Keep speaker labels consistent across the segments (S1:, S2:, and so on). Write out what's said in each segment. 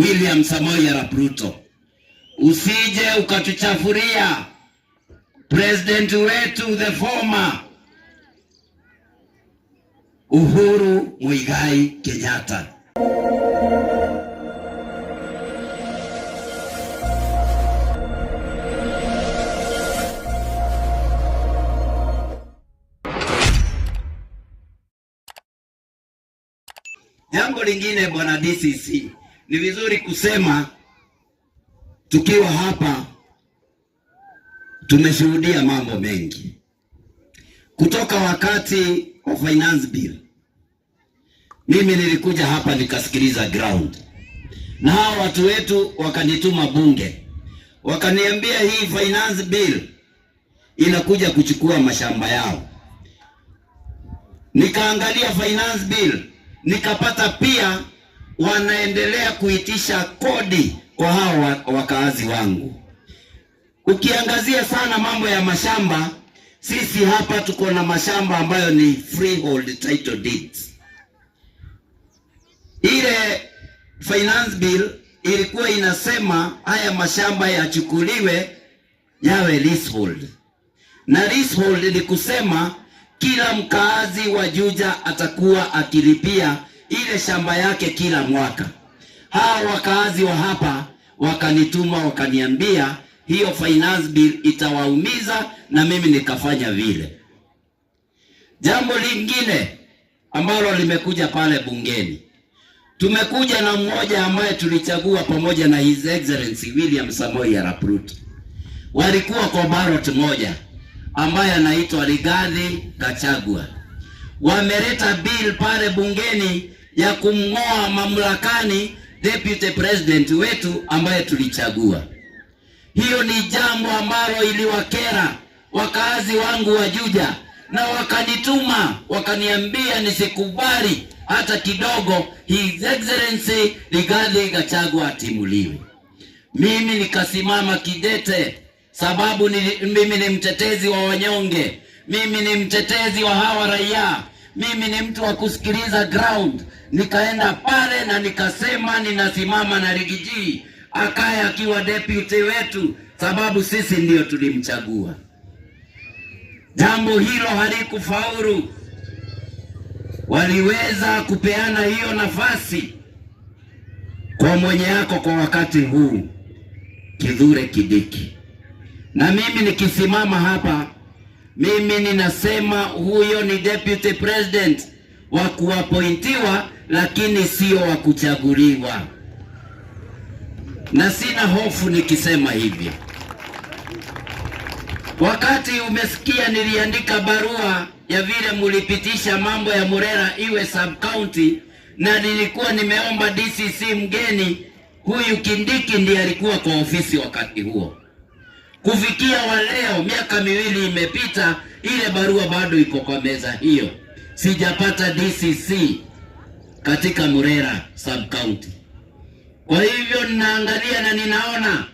S1: William Samoei Arap Ruto, usije ukatuchafuria president wetu the former Uhuru Muigai Kenyatta. Jambo lingine bwana DCC, ni vizuri kusema tukiwa hapa tumeshuhudia mambo mengi kutoka wakati wa finance bill. Mimi nilikuja hapa nikasikiliza ground, na hawa watu wetu wakanituma bunge, wakaniambia hii finance bill inakuja kuchukua mashamba yao. Nikaangalia finance bill nikapata pia wanaendelea kuitisha kodi kwa hao wakaazi wangu. Ukiangazia sana mambo ya mashamba, sisi hapa tuko na mashamba ambayo ni freehold title deeds. Ile finance bill ilikuwa inasema haya mashamba yachukuliwe yawe leasehold, na leasehold ni kusema kila mkaazi wa Juja atakuwa akilipia ile shamba yake kila mwaka. Hawa wakaazi wa hapa wakanituma wakaniambia hiyo finance bill itawaumiza, na mimi nikafanya vile. Jambo lingine ambalo limekuja pale bungeni, tumekuja na mmoja ambaye tulichagua pamoja na His Excellency William Samoei Arap Ruto, walikuwa kwa ballot moja, ambaye anaitwa Rigathi Gachagua. Wameleta bill pale bungeni ya kumng'oa mamlakani deputy president wetu ambaye tulichagua. Hiyo ni jambo ambalo iliwakera wakazi wangu wa Juja, na wakanituma wakaniambia nisikubali hata kidogo His Excellency Rigathi Gachagua atimuliwe. Mimi nikasimama kidete, sababu mimi ni mtetezi wa wanyonge, mimi ni mtetezi wa hawa raia, mimi ni mtu wa kusikiliza ground. Nikaenda pale na nikasema ninasimama na Rigiji akaye akiwa deputy wetu, sababu sisi ndiyo tulimchagua. Jambo hilo halikufaulu. Waliweza kupeana hiyo nafasi kwa mwenye yako kwa wakati huu, Kithure Kindiki. Na mimi nikisimama hapa, mimi ninasema huyo ni deputy president wa kuapointiwa, lakini sio wa kuchaguliwa, na sina hofu nikisema hivyo. Wakati umesikia niliandika barua ya vile mulipitisha mambo ya Murera iwe sub county, na nilikuwa nimeomba DCC mgeni huyu Kindiki ndiye alikuwa kwa ofisi wakati huo. Kufikia wa leo, miaka miwili imepita, ile barua bado iko kwa meza hiyo. Sijapata DCC katika Murera sub county. Kwa hivyo ninaangalia na ninaona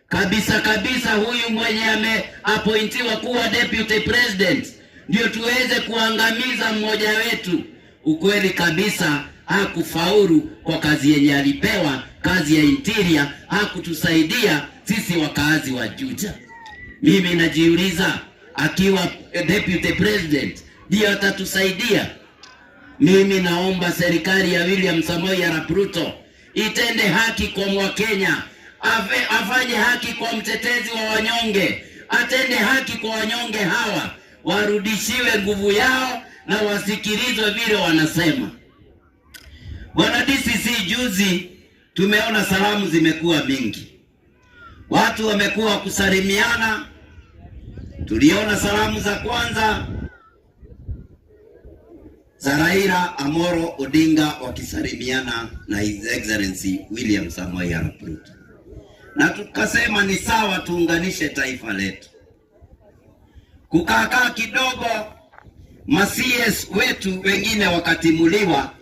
S1: kabisa kabisa huyu mwenye ameapointiwa kuwa deputy president ndio tuweze kuangamiza mmoja wetu. Ukweli kabisa hakufaulu kwa kazi yenye alipewa, kazi ya interior, hakutusaidia sisi wakaazi wa Juja. Mimi najiuliza akiwa deputy president ndio atatusaidia? Mimi naomba serikali ya William Samoei Arap Ruto itende haki kwa Mwakenya, afanye haki kwa mtetezi wa wanyonge, atende haki kwa wanyonge hawa, warudishiwe nguvu yao na wasikilizwe vile wanasema. Bwana DCC, juzi tumeona salamu zimekuwa mingi, watu wamekuwa kusalimiana. Tuliona salamu za kwanza za Raila Amolo Odinga wakisalimiana na His Excellency William Samoei Arap Ruto, na tukasema ni sawa, tuunganishe taifa letu. Kukaakaa kidogo, ma-CS wetu wengine wakatimuliwa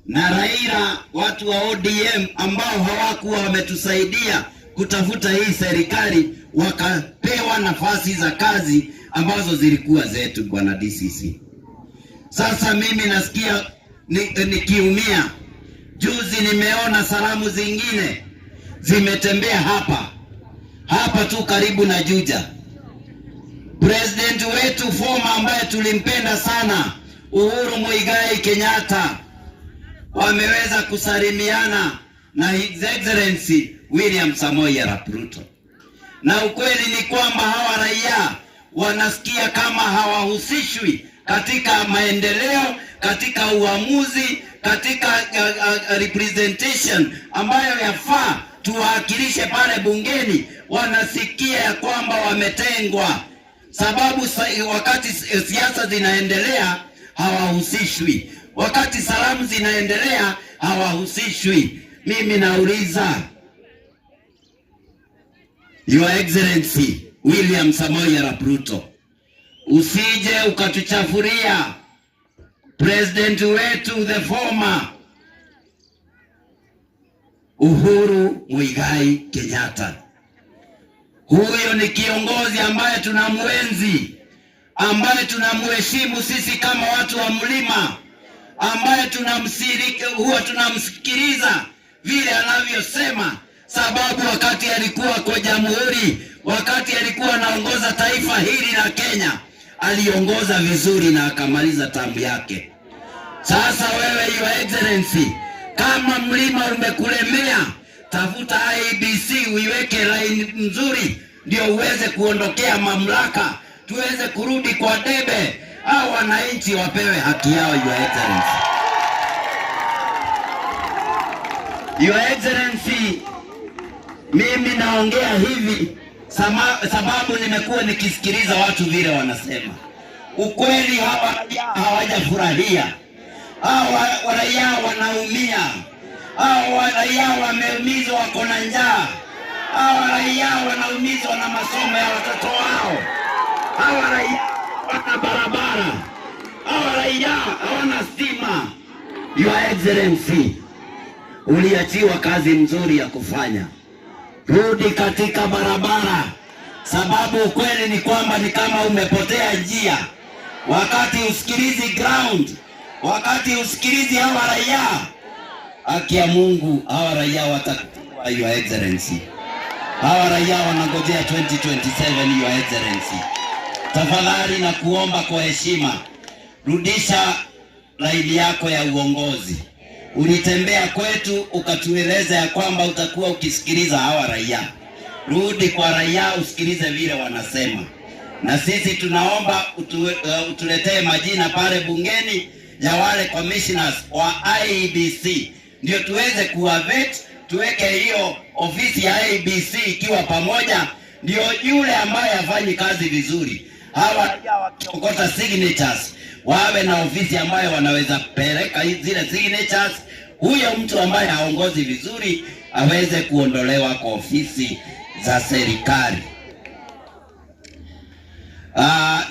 S1: na Raila, watu wa ODM ambao hawakuwa wametusaidia kutafuta hii serikali wakapewa nafasi za kazi ambazo zilikuwa zetu, bwana DCC. Sasa mimi nasikia nikiumia Juzi nimeona salamu zingine zimetembea hapa hapa tu karibu na Juja. President wetu former ambaye tulimpenda sana Uhuru Muigai Kenyatta wameweza kusalimiana na His Excellency William Samoei Arap Ruto, na ukweli ni kwamba hawa raia wanasikia kama hawahusishwi katika maendeleo, katika uamuzi, katika representation ambayo yafaa tuwakilishe pale bungeni. Wanasikia ya kwamba wametengwa, sababu wakati siasa zinaendelea hawahusishwi, wakati salamu zinaendelea hawahusishwi. Mimi nauliza Your Excellency William Samoei Arap Ruto, usije ukatuchafuria president wetu the former Uhuru Muigai Kenyatta. Huyo ni kiongozi ambaye tunamwenzi, ambaye tunamheshimu sisi kama watu wa mlima, ambaye huwa tunamsikiliza vile anavyosema, sababu wakati alikuwa kwa jamhuri, wakati alikuwa anaongoza taifa hili la Kenya, aliongoza vizuri na akamaliza term yake. Sasa wewe Your Excellency, kama mlima umekulemea, tafuta IEBC uiweke line nzuri, ndio uweze kuondokea mamlaka, tuweze kurudi kwa debe, au wananchi wapewe haki yao. Your Excellency, Your Excellency, mimi naongea hivi sababu nimekuwa nikisikiliza watu vile wanasema. Ukweli hawa raia hawajafurahia, hawa raia wanaumia, hawa raia wameumizwa, wako na njaa, hawa raia wanaumizwa na masomo ya watoto wao, hawa raia hawana barabara, hawa raia hawana stima. Your Excellency, uliachiwa kazi nzuri ya kufanya. Rudi katika barabara, sababu ukweli ni kwamba ni kama umepotea njia. Wakati usikilizi ground, wakati usikilizi hawa raia, haki ya Mungu, hawa raia watakuwa, Your Excellency, hawa raia wanangojea 2027, Your Excellency. Tafadhali na kuomba kwa heshima, rudisha laini yako ya uongozi. Ulitembea kwetu ukatueleza ya kwamba utakuwa ukisikiliza hawa raia. Rudi kwa raia usikilize vile wanasema, na sisi tunaomba utuletee majina pale bungeni ya wale commissioners wa IEBC, ndio tuweze kuwavet, tuweke hiyo ofisi ya IEBC ikiwa pamoja, ndio yule ambaye hafanyi kazi vizuri, hawa raia wakiokota signatures wawe na ofisi ambayo wanaweza peleka zile signatures, huyo mtu ambaye haongozi vizuri aweze kuondolewa kwa ofisi za serikali.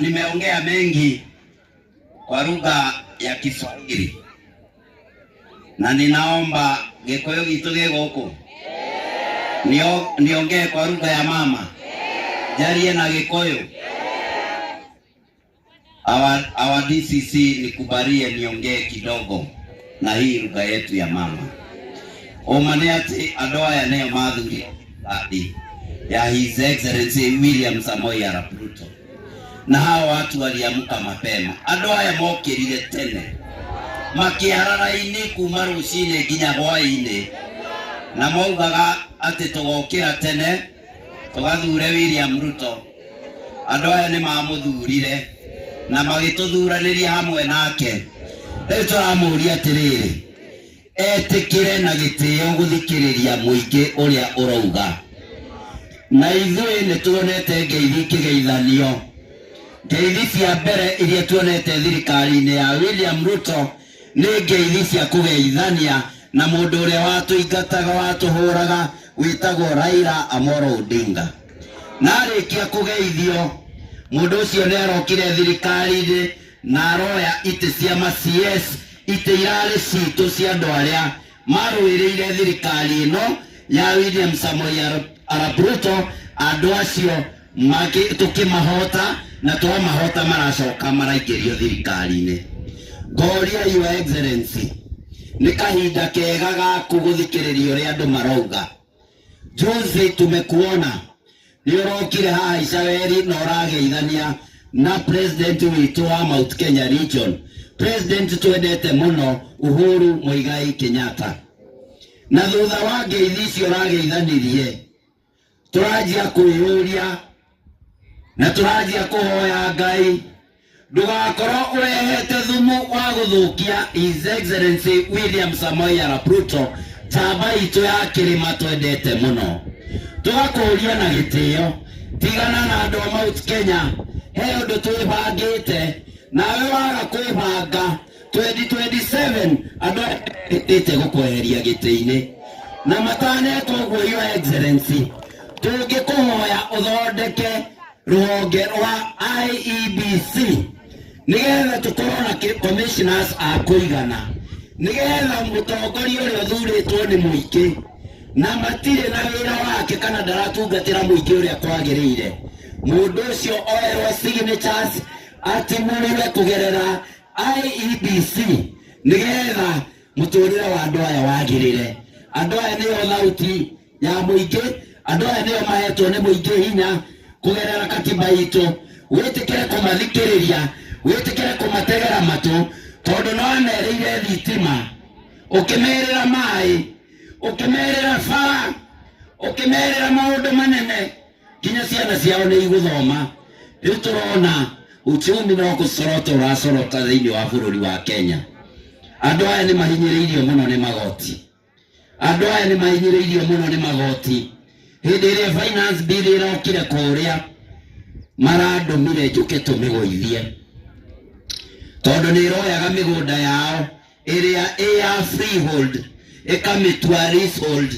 S1: Nimeongea mengi kwa lugha ya Kiswahili na ninaomba Gikuyu gitu gĩ gũkũ niongee kwa lugha ya mama, jarie na Gikuyu. Our DCC, nikubalie niongee kidogo na hii lugha yetu ya mama. Ũma nĩ atĩ andũ aya nĩo mathurire thirikari ya His Excellency William Samoei Arap Ruto, na hawa watu waliamka mapema. Andũ aya mokĩrire tene makĩara raini kuma rũcinĩ nginya hwaĩ-inĩ, na maugaga atĩ tũgokĩra tene tũgathure William Ruto. Andũ aya nĩ mamũthurire na magĩtũthuranĩria hamwe nake. Rĩu tũramũria atĩrĩrĩ, etĩkĩre na gĩtĩo gũthikĩrĩria mũingĩ ũrĩa ũrauga. Na ithuĩ nĩ tuonete ngeithi ikĩgeithanio, ngeithi cia mbere iria tuonete thirikari-inĩ ya William Ruto nĩ ngeithi cia kũgeithania na mũndũ ũrĩa watũingataga, watũhũraga, wĩtagwo Raila Amolo Odinga. Na arĩkia kũgeithio, mũndũ ũcio nĩ arokire thirikari-inĩ na aroya itĩ cia ma CS, itĩ irarĩ citũ cia andũ arĩa marũĩrĩire thirikari ĩno ya William Samoei Arap Ruto. Andũ acio tũkĩmahota na twamahota maracoka maraingĩrio thirikari-inĩ. Ngoria Your Excellency, Nĩ kahinda kega gaku gũthikĩrĩria ũrĩa andũ marauga. Juzi tumekuona nĩ ũrokire haha Icaweri na ũrageithania na president witũ wa Mount Kenya region, president twendete mũno, Uhuru Muigai Kenyatta. Na thutha wa ngeithi icio ũrageithanirie, tũranjia kwĩyũria na tũranjia kũhoya Ngai ndũgakorwo ũrehete thumu wa gũthũkia His Excellency William Samoei Arap Ruto, njamba itũ ya kĩrĩma twendete mũno. Tũgakũria na gĩtĩo, tigana na andũ a Mount Kenya, he ũndũ twĩbangĩte nawe waga kwĩbanga 2027 andũ aya ĩtĩte gũkweheria gĩtĩ-inĩ na mataneka ũguo. Your Excellency, tũngĩkũhoya ũthondeke rũhonge rwa IEBC nĩgetha tũkorwo na commissioners a kũigana, nĩgetha mũtongoria ũrĩa ũthurĩtwo nĩ mũingĩ na matirĩ na wĩra wake kana ndaratungatĩra mũingĩ ũrĩa kwagĩrĩire, mũndũ ũcio oerwo signatures atimũrĩre kũgerera IEBC nĩgetha mũtũrĩre wa andũ aya wagĩrĩre. Andũ aya nĩo thauti ya mũingĩ, andũ aya nĩo mahetwo nĩ mũingĩ hinya kũgerera katiba itũ. Wĩtĩkĩre kũmathikĩrĩria, wĩtĩkĩre kũmategera matũ, tondũ no amerĩire thitima, ũkĩmerĩra maĩ, ũkĩmerĩra bara, ũkĩmerĩra maũndũ manene, nginya ciana ciao nĩ igũthoma. Rĩu tũrona uchumi no gũcorota ũracorota thĩinĩ wa bũrũri wa Kenya. Andũ aya nĩ mahinyĩrĩirio mũno nĩ magoti, andũ aya nĩ mahinyĩrĩirio mũno nĩ magoti. Hĩndĩ ĩrĩa finance bill ĩrokire kũrĩa, marandũmire njũke tũmĩgũithie, tondũ nĩ ĩroyaga mĩgũnda yao ĩrĩa ĩ ya freehold ĩkamĩtua leasehold.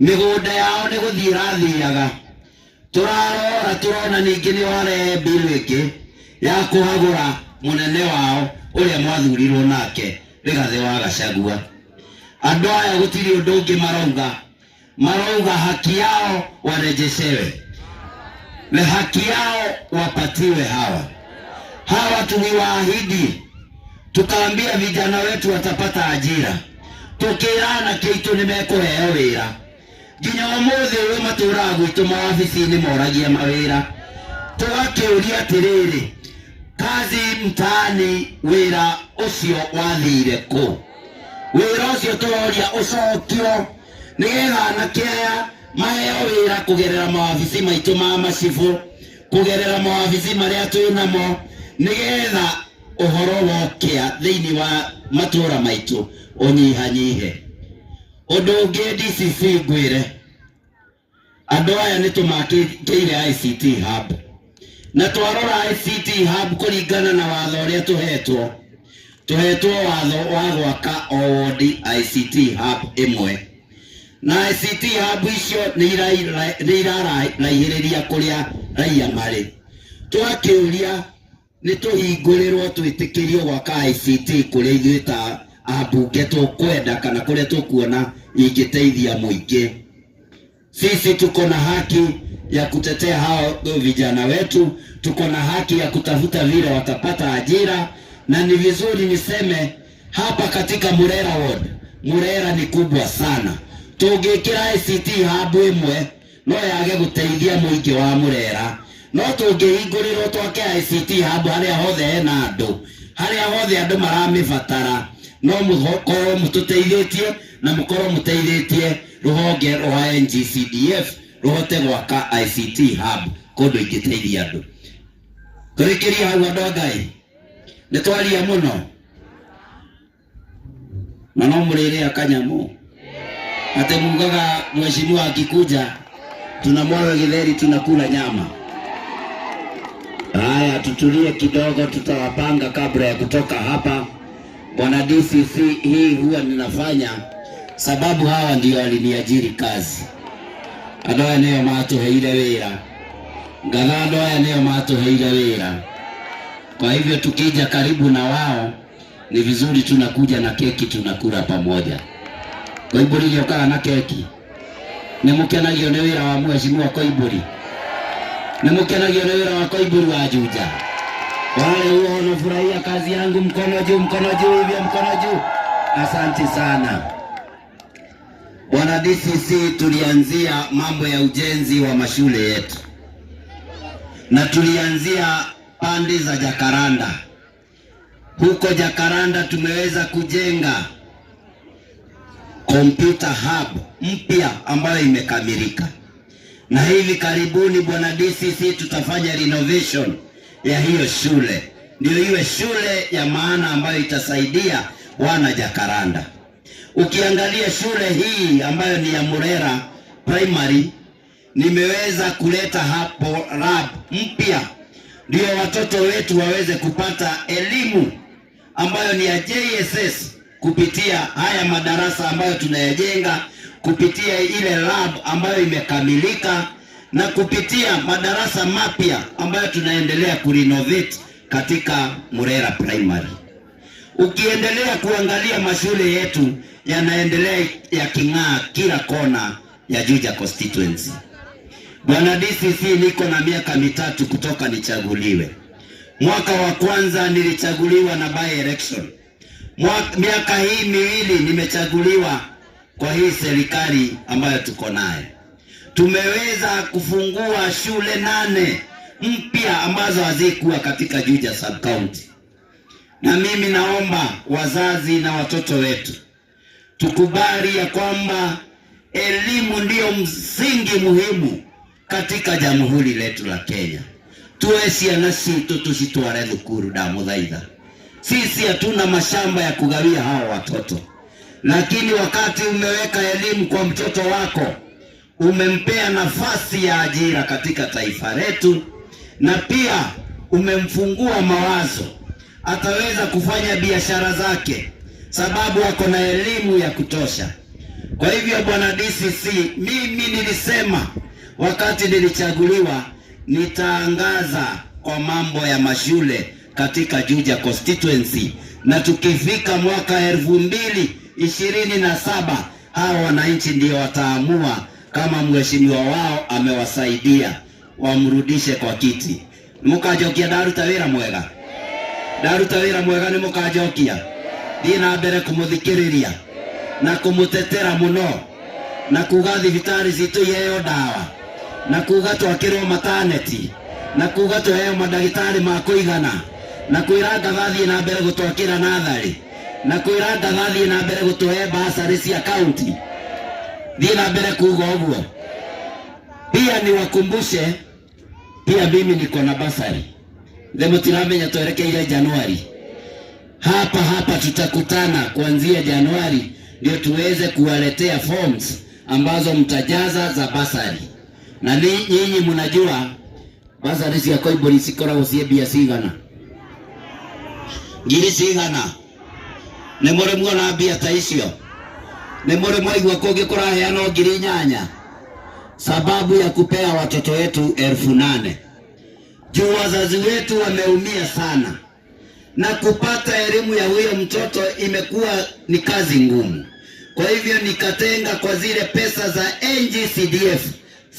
S1: Mĩgũnda yao nĩ gũthiĩ ĩrathiaga. Tũrarora tũrona ningĩ nĩ warehe bill ĩngĩ ya kũhagũra mũnene wao ũrĩa mwathurirwo nake, Rigathĩ wa Gachagua. Andũ aya gũtirĩ ũndũ ũngĩ marauga, marauga haki yao warejeshewe na haki yao wapatiwe. Hawa tuliwaahidi, tukaambia vijana wetu watapata ajira, tukĩra anake aitũ nĩ mekũheo wĩra. Nginya ũmũthĩ ũyũ matũraga gwitũ mawabici-inĩ moragia mawĩra. Tũgakĩũria atĩrĩrĩ, kazi mtaani, wĩra ũcio wathire kũ? Wĩra ũcio tũroria ũcokio nĩgetha anake aya maheo wĩra kũgerera mawabici maitũ ma macibũ, kũgerera mawabici marĩa twĩ namo, nĩgetha ũhoro wokĩa thĩinĩ wa matũra maitũ ũnyihanyihe. Ũndũ ũngĩ, DCC, ngwĩre andũ aya nĩ tũmakĩire ICT hub, na twarora ICT hub kũringana na watho ũrĩa tũhetwo, tũhetwo watho wa gwaka o wodi ICT hub ĩmwe, na ICT hub icio nĩ iraraihĩrĩria kũrĩa raia marĩ. Tũgakĩũria nĩ tũhingũrĩrwo, twĩtĩkĩrio gwaka ICT kũrĩa ithuĩ ta ambunge tũkwenda kana kũrĩa tũkuona ingĩteithia mũingĩ. Sisi tuko na haki ya kutetea hao vijana wetu, tuko na haki ya kutafuta vile watapata ajira, na ni vizuri niseme hapa katika Murera Ward, Murera ni kubwa sana. Tũngĩkĩra ICT hub ĩmwe no yage gũteithia mũingĩ wa Murera, no tũngĩhingũrĩrwo twake ICT hub harĩa hothe hena andũ, harĩa hothe andũ maramĩbatara, no mũkorwo mũtũteithĩtie na mũkorwo mũteithĩtie rũhonge rwa NGCDF rũhote gwaka ICT hub kũndũ ingĩteithia andũ. Tũrĩkĩrie hau, andũ a Ngai, nĩ twaria mũno na no mũrĩrĩa kanyamũ atĩ mugaga mheshimiwa akikuja tunamwaga githeri, tunakula nyama. Haya, tutulie kidogo, tutawapanga kabla ya kutoka hapa. Bwana DCC, hii huwa ninafanya sababu hawa ndio waliniajiri kazi. Andũ aya nĩo matũheire wĩra, ngatha andũ aya nĩo matũheire wĩra. Kwa hivyo tukija karibu na wao ni vizuri tunakuja na keki, tunakula pamoja. Koimburi rĩũkaga na keki. Nĩ mũkenagio nĩ wĩra wa mheshimiwa Koimburi? Nĩ mũkenagio nĩ wĩra wa Koimburi wa Juja? Wale huwa wanafurahia kazi yangu, mkono juu, mkono juu hivyo, mkono juu. Asante sana Bwana DCC. Tulianzia mambo ya ujenzi wa mashule yetu na tulianzia pande za Jakaranda. Huko Jakaranda tumeweza kujenga computer hub mpya ambayo imekamilika, na hivi karibuni bwana DCC tutafanya renovation ya hiyo shule, ndio iwe shule ya maana ambayo itasaidia wana Jakaranda. Ukiangalia shule hii ambayo ni ya Murera Primary, nimeweza kuleta hapo lab mpya ndio watoto wetu waweze kupata elimu ambayo ni ya JSS kupitia haya madarasa ambayo tunayajenga, kupitia ile lab ambayo imekamilika na kupitia madarasa mapya ambayo tunaendelea kurenovate katika Murera Primary. Ukiendelea kuangalia mashule yetu yanaendelea yaking'aa kila kona ya Juja constituency. Bwana DCC, niko na miaka 3 kutoka nichaguliwe. Mwaka wa kwanza nilichaguliwa na by election. Miaka hii 2 nimechaguliwa kwa hii serikali ambayo tuko nayo. Tumeweza kufungua shule 8 mpya ambazo hazikuwa katika Juja sub county. Na mimi naomba wazazi na watoto wetu tukubali ya kwamba elimu ndiyo msingi muhimu katika jamhuri letu la Kenya. Tuwe ciana citu tucitware thukuru ndamuthaitha. Sisi hatuna mashamba ya kugawia hao watoto, lakini wakati umeweka elimu kwa mtoto wako, umempea nafasi ya ajira katika taifa letu, na pia umemfungua mawazo, ataweza kufanya biashara zake sababu ako na elimu ya kutosha. Kwa hivyo bwana DCC, mimi nilisema wakati nilichaguliwa nitaangaza kwa mambo ya mashule katika Juja constituency, na tukifika mwaka 2027 hawa wananchi ndio wataamua kama mheshimiwa wao amewasaidia wamrudishe kwa kiti. Mukajokia ndaruta wira mwega, ndaruta wira mwega ni mukajokia thie na mbere kumuthikiriria na kumutetera muno na kuga thibitari citu iheo ndawa na kuga twakirwo mataneti na kuga tuheo mandagitari ma kuigana na kwira ngathathie na mbere gutwakira nathari na kwira ngathathie na mbere gutuhe basari cia county. Thie na mbere kuga uguo. Pia niwakumbushe, pia mimi niko na basari the mutiramenya twerekeire Januari. Hapa hapa tutakutana kuanzia Januari ndio tuweze kuwaletea forms ambazo mtajaza za basari. Na nyinyi mnajua basari cia Koimburi cikoragwo cie mbia cigana? Ngiri cigana? Nĩ mũrĩ muona mbia ta icio? Nĩ mũrĩ mwaigua kũngĩ kũraheanwo ngiri 8? Sababu ya kupea watoto wetu 8,000. Juu wazazi wetu wameumia sana, na kupata elimu ya huyo mtoto imekuwa ni kazi ngumu. Kwa hivyo nikatenga kwa zile pesa za NGCDF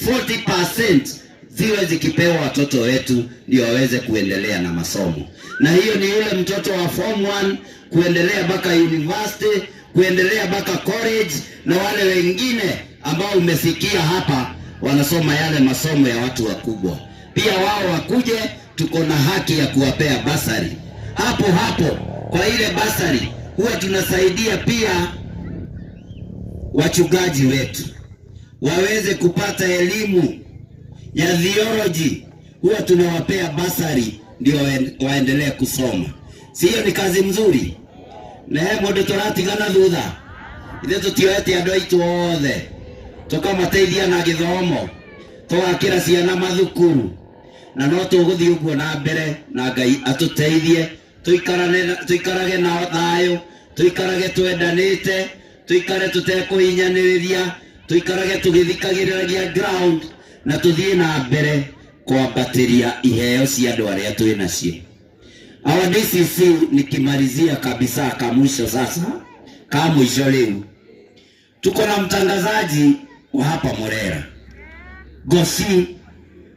S1: 40% ziwe zikipewa watoto wetu ndio waweze kuendelea na masomo. Na hiyo ni yule mtoto wa form 1 kuendelea mpaka university, kuendelea mpaka college, na wale wengine ambao umesikia hapa wanasoma yale masomo ya watu wakubwa. Pia wao wakuje, tuko na haki ya kuwapea basari. Hapo hapo kwa ile basari huwa tunasaidia pia wachungaji wetu waweze kupata elimu ya theology, huwa tunawapea basari ndio waendelee kusoma. Si hiyo ni kazi mzuri? Na he mundu turatigana thutha, ithe tutioete andu aitu othe tukamateithia na githomo, tugakira ciana mathukuru, na no tuguthii uguo na mbere, na Ngai atuteithie tuikarage na thayo, tuikarage twendanite, tuikare tutekuhinyaniriria, tuikarage tugithikagiriragia ground, na tuthie na mbere kwambatiria iheo cia andu aria twi nacio. Our DCC, nikimalizia kabisa kamwisho sasa, kamwisho leo, tuko na mtangazaji wa hapa Murera, Gosi.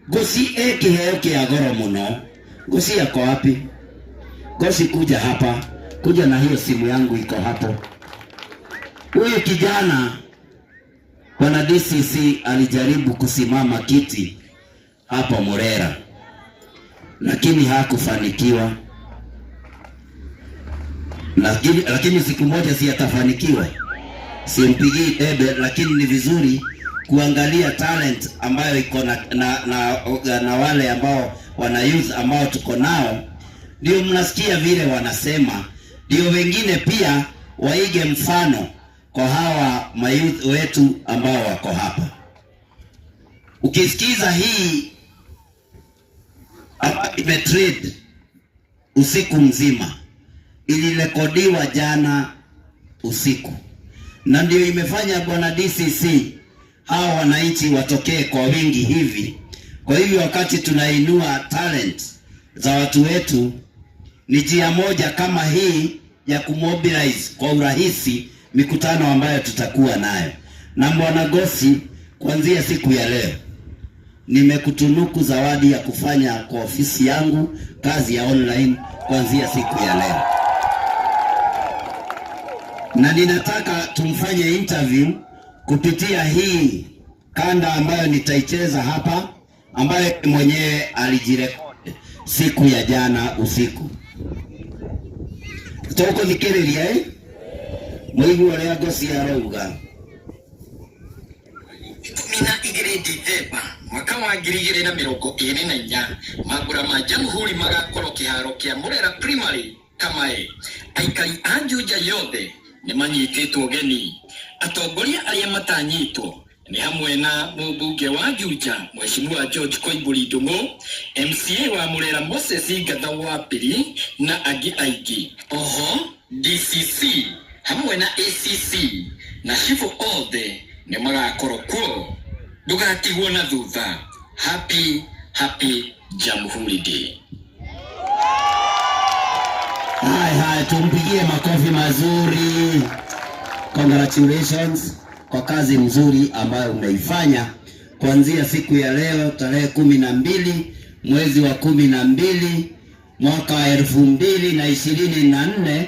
S1: Gosi e kiheo kia goro muno. Gosi yako wapi? Gosi, kuja hapa, kuja na hiyo simu yangu iko hapo. Huyu kijana, bwana DCC, alijaribu kusimama kiti hapa Murera, lakini hakufanikiwa. Lakini siku moja si atafanikiwa? Simpigii debe, lakini ni vizuri kuangalia talent ambayo iko na wale ambao wana youth ambao tuko nao, ndio mnasikia vile wanasema, ndio wengine pia waige mfano kwa hawa mayouth wetu ambao wako hapa. Ukisikiza hii ambayo imetrend usiku mzima, ilirekodiwa jana usiku, na ndio imefanya bwana DCC hawa wananchi watokee kwa wingi hivi. Kwa hivyo wakati tunainua talent za watu wetu, ni njia moja kama hii ya kumobilize kwa urahisi mikutano ambayo tutakuwa nayo. Na bwana Gosi, kuanzia siku ya leo nimekutunuku zawadi ya kufanya kwa ofisi yangu kazi ya online kuanzia siku ya leo, na ninataka tumfanye interview kupitia hii kanda ambayo nitaicheza hapa, ambayo mwenyewe alijirekodi siku ya jana usiku. Tũkũthikĩrĩria mũigue ũrĩa Ngosi arauga.
S2: 12 Dithemba mwaka wa 2024, mambura ma Jamhuri magakorwo kĩharo kĩa Murera Primary, Kamae. Aikari a Juja yothe nĩ manyitĩtwo ũgeni. Atongoria arĩa matanyitwo nĩ hamwe na mũmbunge wa Juja, Mheshimiwa George Koimburi Ndung'u, MCA wa Murera Moses Ngatha wa Piri na angĩ aingĩ. Oho DCC hamwe na ACC na cibũ othe nĩ magakorwo kuo. Ndũgatigwo na thutha. Happy happy Jamhuri Day.
S1: Hai hai, tumpigie makofi mazuri. Congratulations kwa kazi mzuri ambayo umeifanya kuanzia siku ya leo tarehe 12 mwezi wa 12 mwaka wa 2024.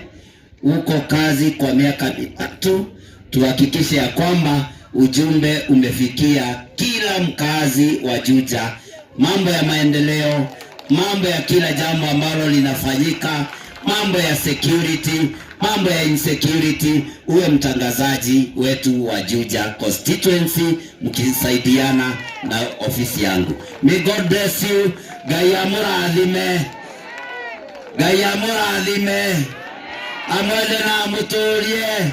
S1: Uko kazi kwa miaka 3, tuhakikishe ya kwamba ujumbe umefikia kila mkazi wa Juja, mambo ya maendeleo, mambo ya kila jambo ambalo linafanyika, mambo ya security, mambo ya insecurity. Uwe mtangazaji wetu wa Juja constituency, mkisaidiana na ofisi yangu. May God bless you. Ngai amũrathime, Ngai amũrathime, amwende na amũtũrie,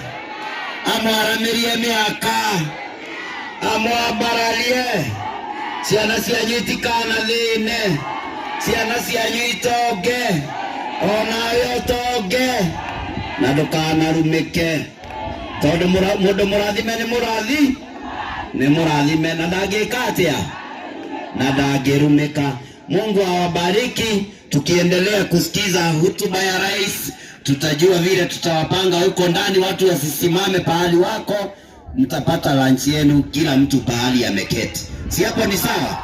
S1: amwaramĩrie mĩaka, amwambararie, ciana cianyu itikanathĩne, ciana cianyu itonge, onawe ũtonge, na ndũkanarumĩke, tondũ mũndũ mũrathime nĩ mũrathi, nĩ mũrathime, na ndangĩka atĩa, na ndangĩrumĩka. Mungu awabariki. Tukiendelea kusikiza hutuba ya rais, tutajua vile tutawapanga huko ndani, watu wasisimame pahali wako, mtapata lunch yenu kila mtu pahali ameketi. Si hapo ni sawa?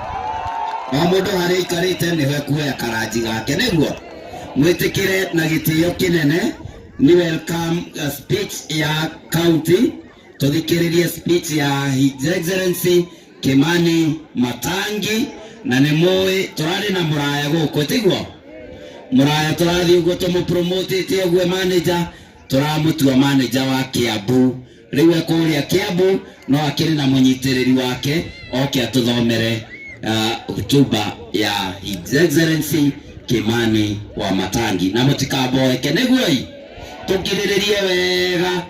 S1: O mũndũ harĩa aikarĩte nĩho ekuoya karanji gake, nĩguo mwĩtĩkĩre na gĩtĩo kĩnene. Ni welcome speech ya county, tũthikĩrĩrie speech ya His Excellency Kimani Matangi, na nĩ mũĩ tũrarĩ na mũraya gũkũ, tiguo mũraya tũrathiĩ ũguo tũmũpromotĩte ũguo manager, tũramũtua manager wa Kiambu. Rĩu e kũrĩa Kiambu no akĩrĩ na mũnyitĩrĩri wake oke atũthomere hotuba ya His Excellency Kimani wa Matangi, na mũtikamboeke nĩguo tũkirĩrĩrie wega.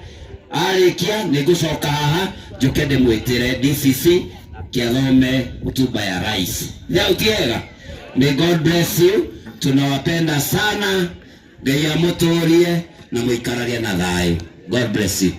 S1: Arĩkia nĩngũcoka haha njuke ndĩmwĩtĩre DCC kĩathome hotuba ya rais. Tiega. May God bless you. Tunawapenda sana. Ngai amũtũrie na mũikarage na thayũ. God bless you.